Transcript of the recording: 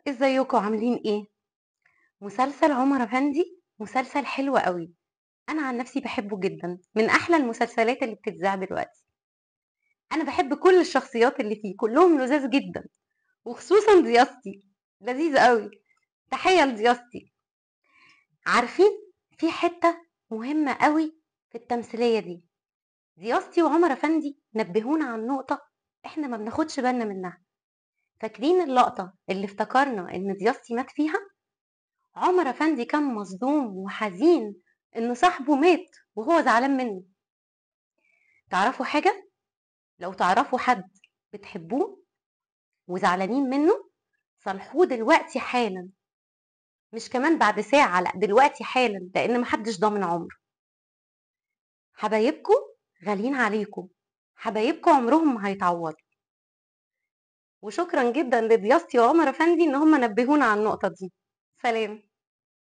ازيكم عاملين ايه؟ مسلسل عمر افندي مسلسل حلو قوي، انا عن نفسي بحبه جدا، من احلى المسلسلات اللي بتتذاع دلوقتي. انا بحب كل الشخصيات اللي فيه، كلهم لذاذ جدا، وخصوصا ضياستي لذيذ قوي. تحية لضياستي. عارفين في حتة مهمة قوي في التمثيلية دي، ضياستي وعمر افندي نبهونا عن نقطة احنا ما بناخدش بالنا منها. فاكرين اللقطة اللي افتكرنا ان ضياستي مات فيها؟ عمر افندي كان مصدوم وحزين ان صاحبه مات وهو زعلان منه. تعرفوا حاجة؟ لو تعرفوا حد بتحبوه وزعلانين منه صالحوه دلوقتي حالا، مش كمان بعد ساعة، لا دلوقتي حالا، لان محدش ضامن عمره. حبايبكم غاليين عليكم، حبايبكم عمرهم ما هيتعوضوا. وشكرا جدا لضياستي وعمر افندي ان هم نبهونا على النقطة دي. سلام.